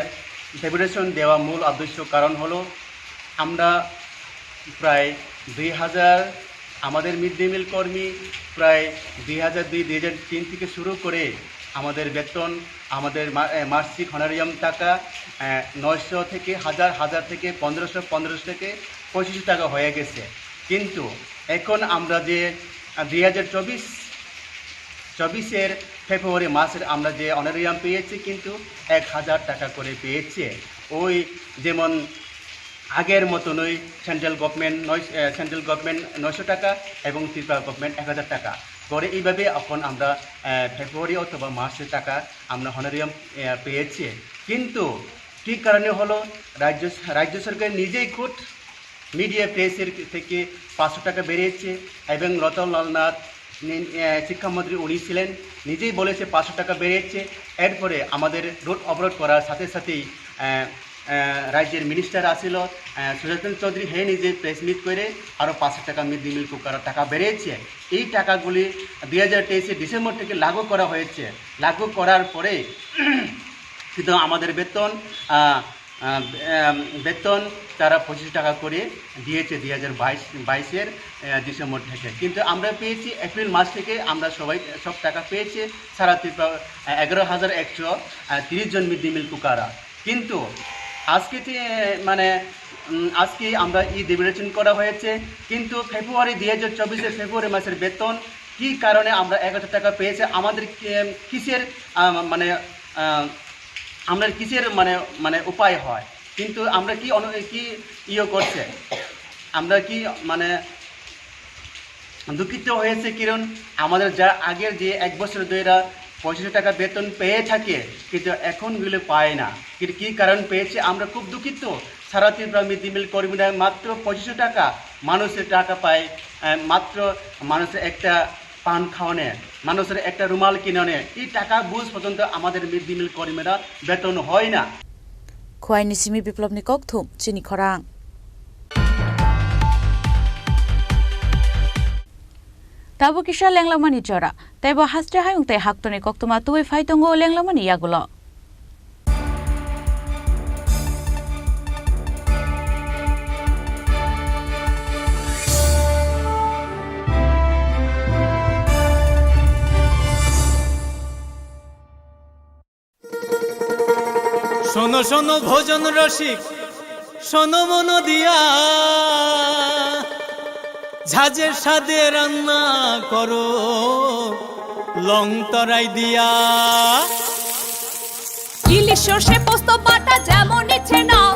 ডেপুটেশন দেওয়া মূল উদ্দেশ্য কারণ হলো আমরা প্রায় দুই হাজার, আমাদের মিড ডে মিল কর্মী প্রায় দুই হাজার দুই, দুই হাজার তিন থেকে শুরু করে আমাদের বেতন, আমাদের মা-, এ, মাসিক হনারিয়াম টাকা, এ, নয়শো থেকে হাজার, হাজার থেকে পনেরোশো, পনেরোশো থেকে পঁচিশশো টাকা হয়ে গেছে। কিন্তু এখন আমরা যে, আহ, দুই হাজার চব্বিশ, চব্বিশের ফেব্রুয়ারি মাসের আমরা যে অনারিয়াম পেয়েছি কিন্তু এক হাজার টাকা করে পেয়েছে। ওই যেমন আগের মতনই সেন্ট্রাল গভর্নমেন্ট নয়, আহ, সেন্ট্রাল গভর্নমেন্ট নয়শো টাকা এবং ত্রিপুরা গভর্নমেন্ট এক হাজার টাকা। পরে এইভাবে এখন আমরা, আহ, ফেব্রুয়ারি অথবা মার্চের টাকা আমরা হনোরিয়াম, আহ, পেয়েছি। কিন্তু কি কারণে হলো, রাজ্য, রাজ্য সরকার নিজেই খুদ মিডিয়া প্রেসের থেকে পাঁচশো টাকা বেড়েছে এবং রতনলাল নাথ নি-, আহ, শিক্ষামন্ত্রী উনি ছিলেন, নিজেই বলেছে পাঁচশো টাকা বেড়েছে। এরপরে আমাদের রোড অবরোধ করার সাথে সাথেই, আহ, আহ, রাজ্যের মিনিস্টার আসিল, আহ, সুজাতা চৌধুরী, হে নিজে প্রেস মিট করে আরও পাঁচশো টাকা মিড ডে মিল কুকারের টাকা বেড়েছে। এই টাকাগুলি দুই হাজার তেইশে ডিসেম্বর থেকে লাগু করা হয়েছে। লাগু করার পরে কিন্তু আমাদের বেতন, আহ, আহ, আহ, বেতন তারা পঁচিশ টাকা করে দিয়েছে দুই হাজার বাইশ, বাইশের, আহ, ডিসেম্বর থেকে। কিন্তু আমরা পেয়েছি এপ্রিল মাস থেকে, আমরা সবাই সব টাকা পেয়েছে সারা ত্রিপুরা, আহ, এগারো হাজার একশো, আহ, তিরিশ জন মিড ডে মিল কুকাররা। কিন্তু আজকে যে, মানে, উম, আজকে আমরা ঈদ ডেপুটেশন করা হয়েছে, কিন্তু ফেব্রুয়ারি দুই হাজার চব্বিশের ফেব্রুয়ারি মাসের বেতন কি কারণে আমরা এক হাজার টাকা পেয়েছে, আমাদের কি-, কিসের, আহ, মানে, আহ, আমরা কিসের, মানে, মানে, উপায় হয়, কিন্তু আমরা কি অন-, কি ইয়ে করছে, আমরা কি, মানে, দুঃখিত হয়েছে, কারণ আমাদের যা আগের যে এক বছর ধরে পঁচিশশো টাকা বেতন পেয়ে থাকে, কিন্তু এখন গুলো পায় না। কিন্তু কি কারণ পেয়েছে, আমরা খুব দুঃখিত। সারা ত্রিপুরা মিড ডে মিল কর্মীরা মাত্র পঁচিশশো টাকা মানুষের টাকা পায়, আহ, মাত্র মানুষের একটা পান খাওয়ানো, মানুষের একটা রুমাল কিনানো, এই টাকা বুঝ পর্যন্ত আমাদের মিড ডে মিল কর্মীরা বেতন হয় না। Khwaini simi Biplopni kokthum chini khorang. Tabuk kisa lenglamani jora, teibo haste hayung tei haktorni koktwma tubui phai tongo lenglamani yagulo. শোনো শোনো ভোজন রসিক, শোনো মন দিয়া, ঝাঁঝের স্বাদে রান্না করো লং তরাই দিয়া। ইলিশ সর্ষে পোস্ত বাটা যেমন ইচ্ছে নাও,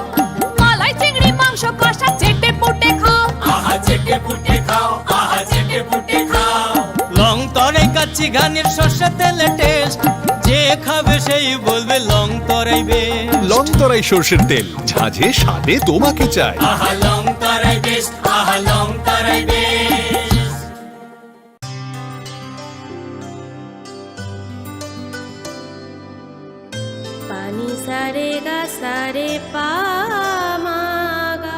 মালাই চিংড়ি মাংস কষা চেটে পুটে খাও। আহা চেটে পুটে খাও, আহা চেটে পুটে খাও। লং তরাই কাচ্চি ঘানির সর্ষে তেলে টেস্ট, যে খাবে সেই বলবে long Tarai best. Long Tarai সর্ষের তেল, ঝাঁঝে স্বাদে তোমাকে চাই। আহা লং তরাই বেস্ট, আহা long Tarai best. Pani sare ga sare pa ma ga.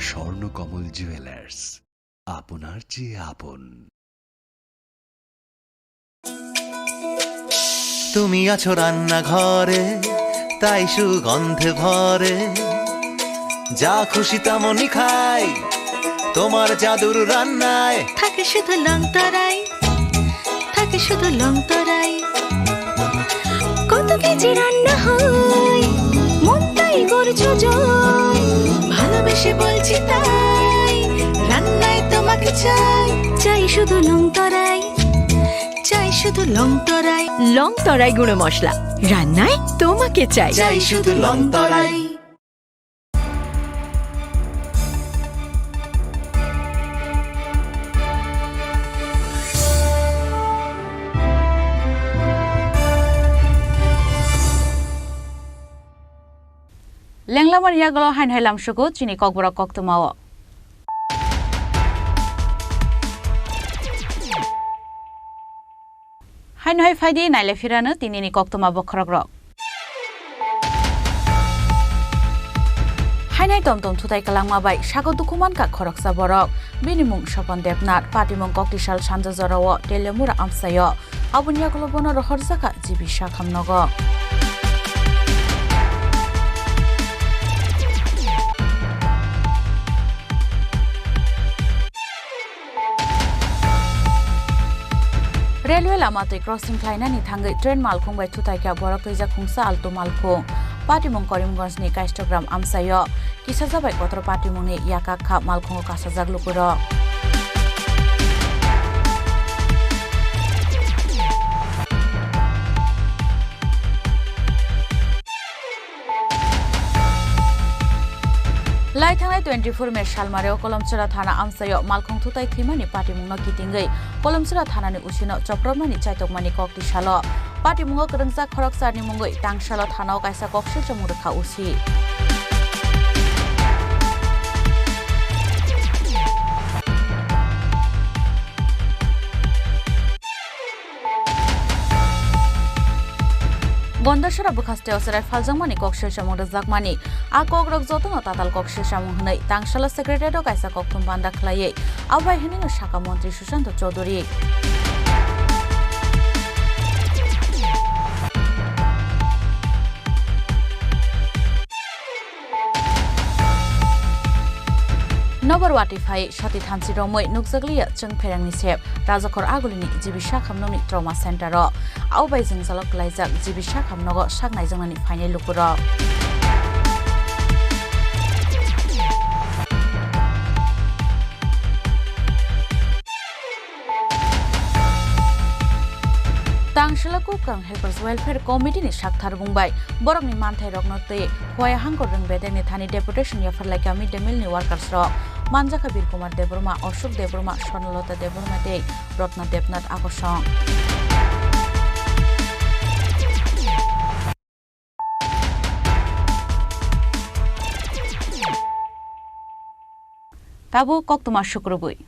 Swarnakamal jewellers, আপনার চেয়ে আপন। তুমি আছো রান্নাঘরে, তাই সুগন্ধে ভরে। যা খুশি তেমনই খাই, তোমার জাদুর রান্নায়। থাকে শুধু লং তরাই, থাকে শুধু লং তরাই। কত কেজি রান্না হয়, মনটাই করছো জয়। ভালোবেসে বলছি তাই, রান্নায় তোমাকে চাই। চাই শুধু লং তরাই, চাই শুধু লং তরাই। লং তরাই গুঁড়ো মশলা, রান্নায় তোমাকে চাই। চাই শুধু লং তরাই। Lenglamani yagulo haino hai lamsugo chini kokborok koktwmao. Haino hai phaidi naile phirano tinini koktwma bokhorokrok. Hainai tom tom thutai kwlangma bai sago dukhu mankha khoroksa borok. Bini mung Sopon Debnath, patimung Koktisal sanja jorao Teliamura amchaio. Aboni yagulo bono rohorjakha G B Sakham nogo. Railway lama twi crossing khlainani thangwi train malkhung bai thutai kha borok twijak khungsa altu malkhung. Patimung Karimganj ni Kaistogram amchaio. Kisa jabai kotor patimung ni yakak kha malkhungo kasajak lukurok. Lai thangnai twenty-four May salmaro Kolomchura thana amchaio malkhung thutai thwimani patimungno kitingwi Kolomchura thanani usino chopropnani chaitokmani kok tisalo. Patimungo kwrwngjak khorokcharni mungwi tangsalo thanao kaisa kok silchomung rwkha usi. Gondasora bwkhasteo chwrai phaljakmani kok silsamung rwjakmani. A kokrok jotono tatal kok silsamung hwnwi tangsalo secretariat-o kaisa kokthum banda khlaiwi. Abo bai hwnwino sakha montri Sushanta Chowdhury. Nobor watwi phai sati thansi romwi nukjakliya chwng pherangni sep. Rajakhor Agulini G B Sakham nokni Trauma Center o. Abo bai jwngjalo kwlaijak G B Sakham nogo sak naijaknani phainai lukurok. Tangsala Kukrang Helpers Welfare Committee ni sakthar bung bai borokni manthai rokno tei Hwaya hangkor rwng bedekni thani deputation yapharlai kha mid day meal ni workers rok. Manjakha Bir Kumar Debbarma, Ashok Debbarma, Swarnalata Debbarma tei Ratna Debnath Akosong. Tabuk koktwma sukrubwi.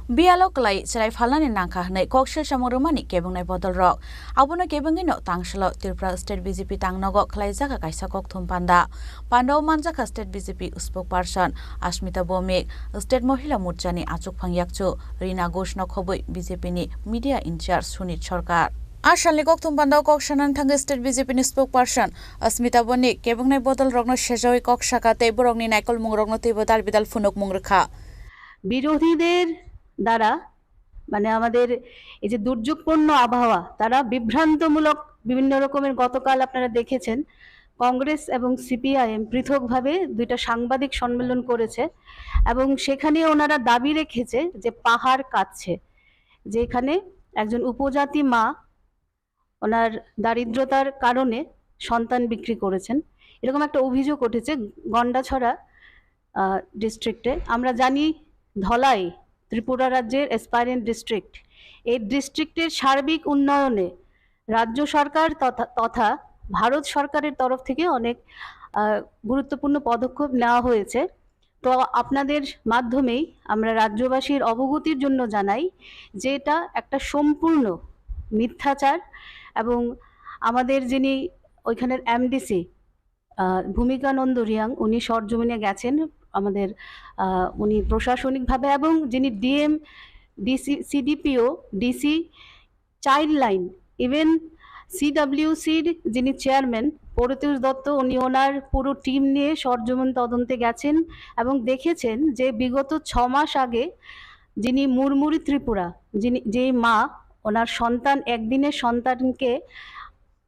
Biyalo kwlai chwrai phalnani nangkha hwnwi kok silsamung rwmani kebwngnai bodolrok. Abono kebengwino tangsalo Tripura State B J P tangnogo khwlaijakha kaisa kokthum panda. Pandao manjakha State B J P spokesperson Asmita Bhowmik, State Mohila Morchani achukphang yakchu Rina Ghoshno khobwi B J P ni media in charge Sunit Sarkar. A salni kokthum pandao kok sanani thangwi State B J P ni spokesperson Asmita Bhowmik kebwngnai bodolrokno sejawi kok saka tei borokni naikolmungrokno teibo dalbidal phunukmung rwkha. বিরোধীদের দ্বারা, মানে, আমাদের এই যে দুর্যোগপূর্ণ আবহাওয়া, তারা বিভ্রান্তমূলক বিভিন্ন রকমের, গতকাল আপনারা দেখেছেন, কংগ্রেস এবং সিপিআইএম পৃথকভাবে দুইটা সাংবাদিক সম্মেলন করেছে এবং সেখানে ওনারা দাবি রেখেছে যে পাহাড় কাঁদছে, যেখানে একজন উপজাতি মা ওনার দারিদ্রতার কারণে সন্তান বিক্রি করেছেন। এরকম একটা অভিযোগ উঠেছে গন্ডাছড়া, আহ, ডিস্ট্রিক্টে। আমরা জানি ধলাই ত্রিপুরা রাজ্যের অ্যাসপায়ারিং ডিস্ট্রিক্ট। এই ডিস্ট্রিক্টের সার্বিক উন্নয়নে রাজ্য সরকার তথা, তথা ভারত সরকারের তরফ থেকে অনেক, আহ, গুরুত্বপূর্ণ পদক্ষেপ নেওয়া হয়েছে। তো আপনাদের মাধ্যমেই আমরা রাজ্যবাসীর অবগতির জন্য জানাই যে এটা একটা সম্পূর্ণ মিথ্যাচার এবং আমাদের যিনি ওইখানের এমডিসি, আহ, ভূমিকানন্দ রিয়াং, উনি সরজমিনে গেছেন আমাদের, আহ, উনি প্রশাসনিকভাবে এবং যিনি DM, DC, CDPO, DC, child line, even সিডাব্লিউসির যিনি চেয়ারম্যান প্রত্যুষ দত্ত, উনি ওনার পুরো টিম নিয়ে সরজমিন তদন্তে গেছেন এবং দেখেছেন যে বিগত ছ মাস আগে যিনি মুরমুরি ত্রিপুরা, যিনি, যেই মা ওনার সন্তান, একদিনের সন্তানকে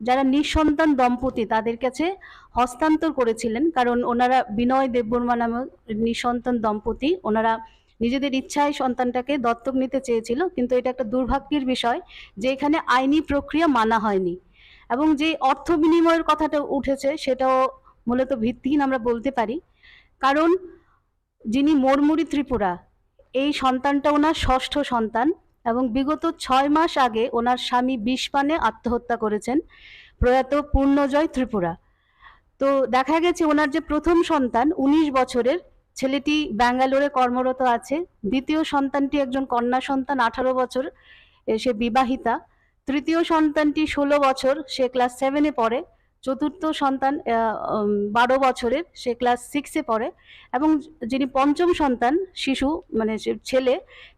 যারা নিঃসন্তান দম্পতি তাদের কাছে হস্তান্তর করেছিলেন, কারণ ওনারা বিনয় দেববর্মা নামে নিঃসন্তান দম্পতি, ওনারা নিজেদের ইচ্ছায় সন্তানটাকে দত্তক নিতে চেয়েছিল, কিন্তু এটা একটা দুর্ভাগ্যের বিষয় যে এখানে আইনি প্রক্রিয়া মানা হয়নি। এবং যে অর্থ বিনিময়ের কথাটা উঠেছে, সেটাও মূলত ভিত্তিহীন আমরা বলতে পারি, কারণ যিনি মরমুরি ত্রিপুরা, এই সন্তানটা ওনার ষষ্ঠ সন্তান এবং বিগত ছয় মাস আগে ওনার স্বামী বিষ পানে আত্মহত্যা করেছেন প্রয়াত পূর্ণজয় ত্রিপুরা। তো দেখা গেছে ওনার যে প্রথম সন্তান উনিশ বছরের, ছেলেটি ব্যাঙ্গালোরে কর্মরত আছে। দ্বিতীয় সন্তানটি একজন কন্যা সন্তান, আঠারো বছর, এ, সে বিবাহিতা। তৃতীয় সন্তানটি ষোলো বছর, সে ক্লাস সেভেনে পড়ে। চতুর্থ সন্তান, আহ, উম, বারো বছরের, সে ক্লাস সিক্সে পড়ে। এবং যিনি পঞ্চম সন্তান শিশু, মানে সে ছেলে,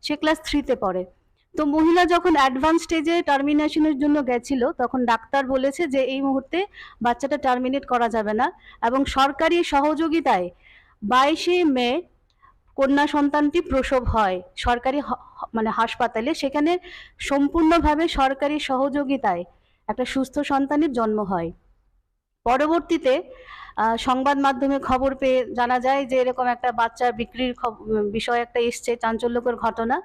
সে ক্লাস থ্রিতে পড়ে। তো মহিলা যখন অ্যাডভান্স স্টেজে টার্মিনেশনের জন্য গেছিল, তখন ডাক্তার বলেছে যে এই মুহূর্তে বাচ্চাটা টার্মিনেট করা যাবে না। এবং সরকারি সহযোগিতায় বাইশে মে কন্যা সন্তানটি প্রসব হয় সরকারি হ-, হ-, মানে হাসপাতালে। সেখানে সম্পূর্ণভাবে সরকারি সহযোগিতায় একটা সুস্থ সন্তানের জন্ম হয়। পরবর্তীতে আহ, সংবাদ মাধ্যমে খবর পেয়ে জানা যায় যে এরকম একটা বাচ্চা বিক্রির খব- উম, বিষয়ে একটা এসছে চাঞ্চল্যকর ঘটনা।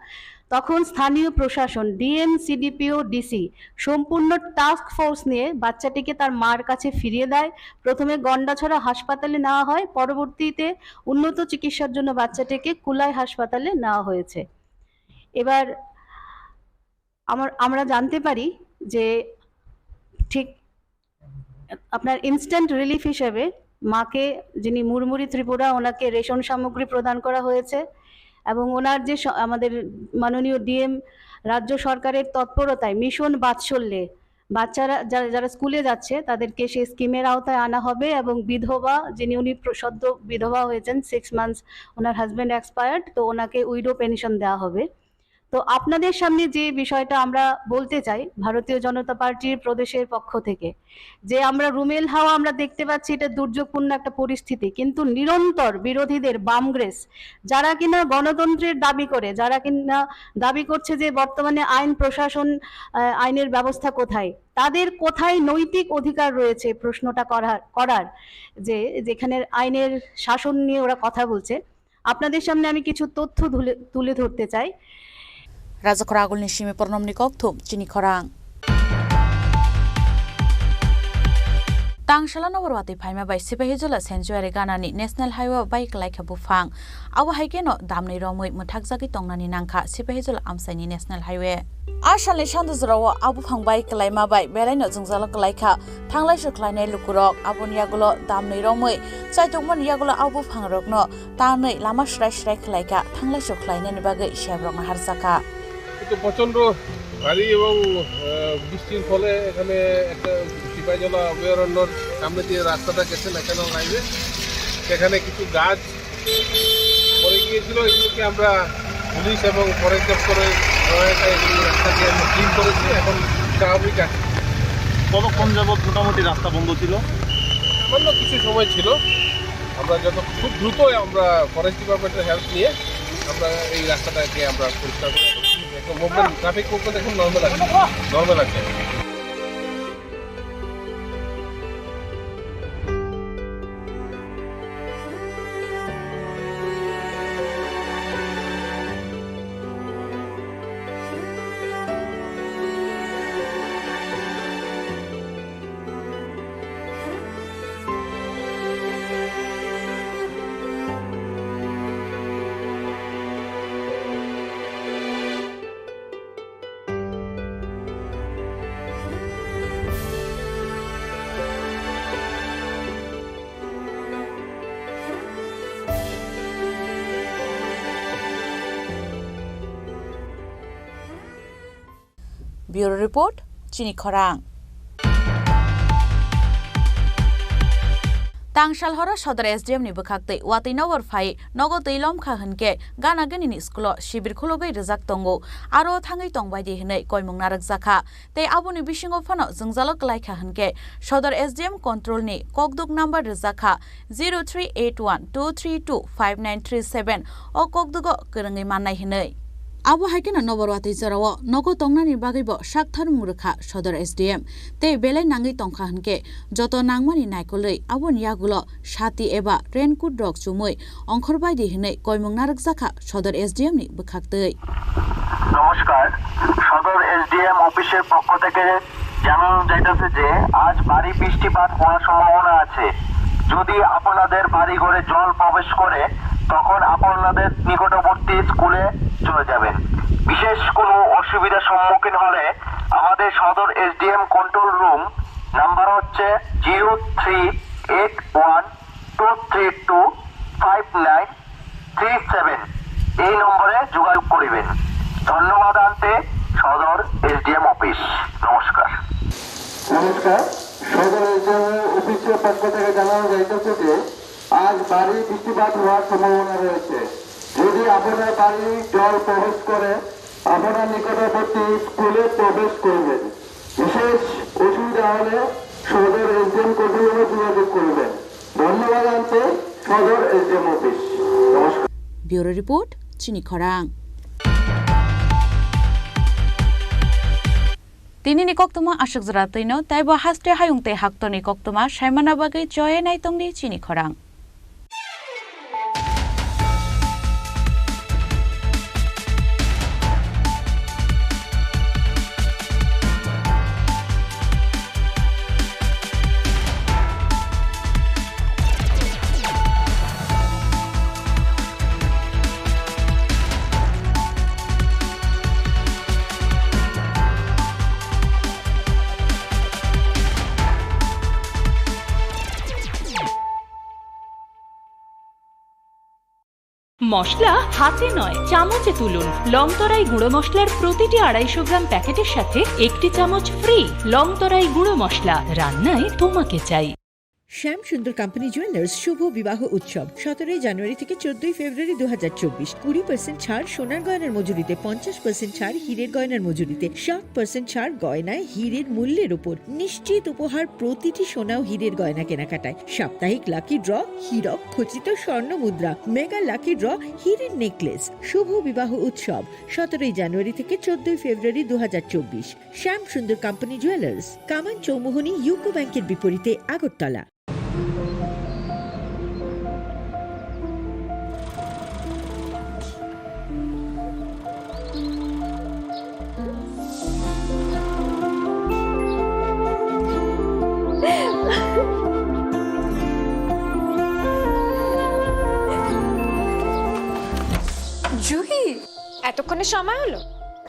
তখন স্থানীয় প্রশাসন, ডিএম, সিডিপিও, ডিসি সম্পূর্ণ টাস্ক ফোর্স নিয়ে বাচ্চাটিকে তার মার কাছে ফিরিয়ে দেয়। প্রথমে গন্ডাছড়া হাসপাতালে নেওয়া হয়, পরবর্তীতে উন্নত চিকিৎসার জন্য বাচ্চাটিকে কুলাই হাসপাতালে নেওয়া হয়েছে। এবার আমার আমরা জানতে পারি যে ঠিক আপনার ইনস্ট্যান্ট রিলিফ হিসেবে মাকে, যিনি মুড়মুড়ি ত্রিপুরা, ওনাকে রেশন সামগ্রী প্রদান করা হয়েছে এবং ওনার যে স- আমাদের মাননীয় ডিএম রাজ্য সরকারের তৎপরতায় মিশন বাৎসল্যে বাচ্চারা যারা যারা স্কুলে যাচ্ছে তাদেরকে সেই স্কিমের আওতায় আনা হবে এবং বিধবা, যিনি উনি প্র- সদ্য বিধবা হয়েছেন, সিক্স মান্থস ওনার হাজব্যান্ড এক্সপায়ার্ড, তো ওনাকে উইডো পেনশন দেওয়া হবে। তো আপনাদের সামনে যে বিষয়টা আমরা বলতে চাই, ভারতীয় জনতা পার্টির প্রদেশের পক্ষ থেকে যে আমরা রুমেল হাওয়া আমরা দেখতে পাচ্ছি, এটা দুর্যোগপূর্ণ একটা পরিস্থিতি, কিন্তু নিরন্তর বিরোধীদের বামগ্রেস, যারা কিনা গণতন্ত্রের দাবি করে, যারা কিনা দাবি করছে যে বর্তমানে আইন প্রশাসন, আহ, আইনের ব্যবস্থা কোথায়, তাদের কোথায় নৈতিক অধিকার রয়েছে প্রশ্নটা করার করার যে যেখানে আইনের শাসন নিয়ে ওরা কথা বলছে। আপনাদের সামনে আমি কিছু তথ্য তুলে তুলে ধরতে চাই। Rajakhor agulni simi pornomni kokthum chini khorang. Tangsala nobor watwi phaima bai Sipahijola Sanctuary ganani National Highway bai kwlaikha buphang. Abo hai kheno damni romwi mwthakjagwi tongnani nangkha Sipahijola amchaini National Highway. A salni sando jorao a buphang bai kwlaima bai belaino jwngjalo kwlaikha thanglai sukhlainai lukurok. Aboni yagulo damni romwi chaitokmani yagulo a buphangrokno tanwi lama srai srai khlaikha, thanglai sukhlainani bagwi sebrokno harjakha. কিন্তু প্রচণ্ড ভারী এবং, আহ, বৃষ্টির ফলে এখানে একটা সিপাহীজলা অভয়ারণ্যর সামনে দিয়ে রাস্তাটা গেছে ন্যাশনাল হাইওয়ে, সেখানে কিছু গাছ পড়ে গিয়েছিল, এগুলোকে আমরা পুলিশ এবং ফরেস্ট দপ্তরের সহায়তায় এই রাস্তাকে আমরা ক্লিন করেছি, এখন স্বাভাবিক আছে। কতক্ষণ যাবত মোটামুটি রাস্তা বন্ধ ছিল? সামান্য কিছু সময় ছিল। আমরা যত খুব দ্রুত আমরা ফরেস্ট ডিপার্টমেন্টের হেল্প নিয়ে আমরা এই রাস্তাটাকে আমরা পরিষ্কার করে এখন মুভমেন্ট, ট্রাফিক মুভমেন্ট এখন নর্মাল আছে, নর্মাল আছে। Bureau Report, Chini Khorang. Tangsal horo Sodor S D M ni bwkhaktwi watwi nobor phai nogo twi lomkha hwnkhe gana ganini school o sibir khulugwi rwjak tongo, aro thangwi tongbaidi hwnwi koimung narwkjakha. Tei aboni bisingo phano jwngjalo kwlaikha hwnkhe Sodor S D M control ni kokduk number rwjakha zero three eight one two three two five nine three seven o kokdugo kwrwngwi mannai hwnwi. Abo hai kheno nobor watwi jorao nogo tongnani bagwibo saktharmung rwkha Sodor S D M, tei belai nangwi tongkha hwnkhe joto nangmani naikolwi aboni yagulo sati eba raincoat rok chumwi ongkhorbaidi hwnwi koimung narwkjakha Sodor S D M ni bwkhaktwi. নমস্কার, সদর এসডিএম অফিসের পক্ষ থেকে জানানো যাইতেছে যে আজ ভারী বৃষ্টিপাত হওয়ার সম্ভাবনা আছে। যদি আপনাদের বাড়িঘরে জল প্রবেশ করে, তখন আপনাদের নিকটবর্তী স্কুলে চলে যাবেন। বিশেষ কোনো অসুবিধার সম্মুখীন হলে আমাদের সদর এসডিএম কন্ট্রোল রুম নাম্বার হচ্ছে zero three eight one two three two five nine three seven, এই নম্বরে যোগাযোগ করিবেন। ধন্যবাদ আনতে সদর এসডিএম অফিস। নমস্কার। নমস্কার, সদর এসডিএম অফিসের পক্ষ থেকে জানানো যাইতেছে যে আজ ভারী বৃষ্টিপাত হওয়ার সম্ভাবনা রয়েছে। যদি আপনার বাড়ি জল প্রবেশ করে, আপনার নিকটবর্তী স্কুলে প্রবেশ করবেন। বিশেষ অসুবিধা হলে সদর এসডিএম কন্ট্রোল রুমে যোগাযোগ করবেন। ধন্যবাদ আনতে সদর এসডিএম অফিস। নমস্কার। Bureau Report, Chini Khorang. Tinini koktwma aswk jora twino, taibo haste hayung tei haktorni koktwma saimana bagwi choye naitongdi chini khorang. মশলা হাতে নয়, চামচে তুলুন। লং তরাই গুঁড়ো মশলার প্রতিটি আড়াইশো গ্রাম প্যাকেটের সাথে একটি চামচ ফ্রি। লং তরাই গুঁড়ো মশলা, রান্নায় তোমাকে চাই। শ্যাম সুন্দর কোম্পানি জুয়েলার্স শুভ বিবাহ উৎসব সতেরোই জানুয়ারি থেকে চোদ্দই ফেব্রুয়ারি দু হাজার চব্বিশ। কুড়ি পার্সেন্ট ছাড় সোনার গয়নার মজুরিতে, পঞ্চাশ পার্সেন্ট ছাড় হীরের গয়নার মজুরিতে, সাত পার্সেন্ট ছাড় গয়নায় হীরের মূল্যের উপর। নিশ্চিত উপহার প্রতিটি সোনা ও হীরের গয়না কেনাকাটায়। সাপ্তাহিক লাকি ড্র, হীরক খচিত স্বর্ণ মুদ্রা, মেগা লাকি ড্র, হীরের নেকলেস। শুভ বিবাহ উৎসব সতেরোই জানুয়ারি থেকে চোদ্দই ফেব্রুয়ারি দু হাজার চব্বিশ। শ্যাম সুন্দর কোম্পানি জুয়েলার্স, কামান চৌমুহনী ইউকো ব্যাংকের বিপরীতে, আগরতলা। জুহি, এতক্ষণে সময় হলো?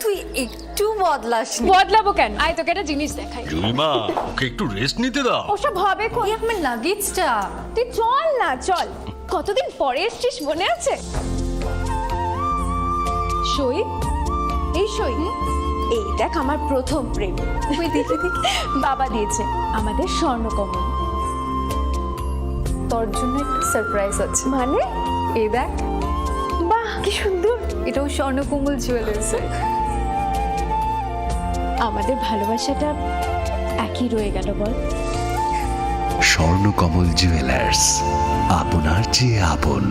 তুই একটু বদলাসনি। বদলাবো কেন? আয়, তোকে একটা জিনিস দেখাই। জুলিমা, ওকে একটু রেস্ট নিতে দাও। ওসব হবে কোন? এই আমার লাগেজটা। তুই চল না, চল। কতদিন পরে এসছিস, মনে আছে? সই, এই সই। এই দেখ, আমার প্রথম প্রেম। ওই দেখি, দেখি। বাবা দিয়েছে আমাদের স্বর্ণকমল। তোর জন্য একটা সারপ্রাইজ আছে। মানে? এই দেখ। বাহ, কি সুন্দর। এটাও স্বর্ণকমল জুয়েলার্সের। আমাদের ভালোবাসাটা একই রয়ে গেল, বল? স্বর্ণকমল জুয়েলার্স, আপনার চেয়ে আপন।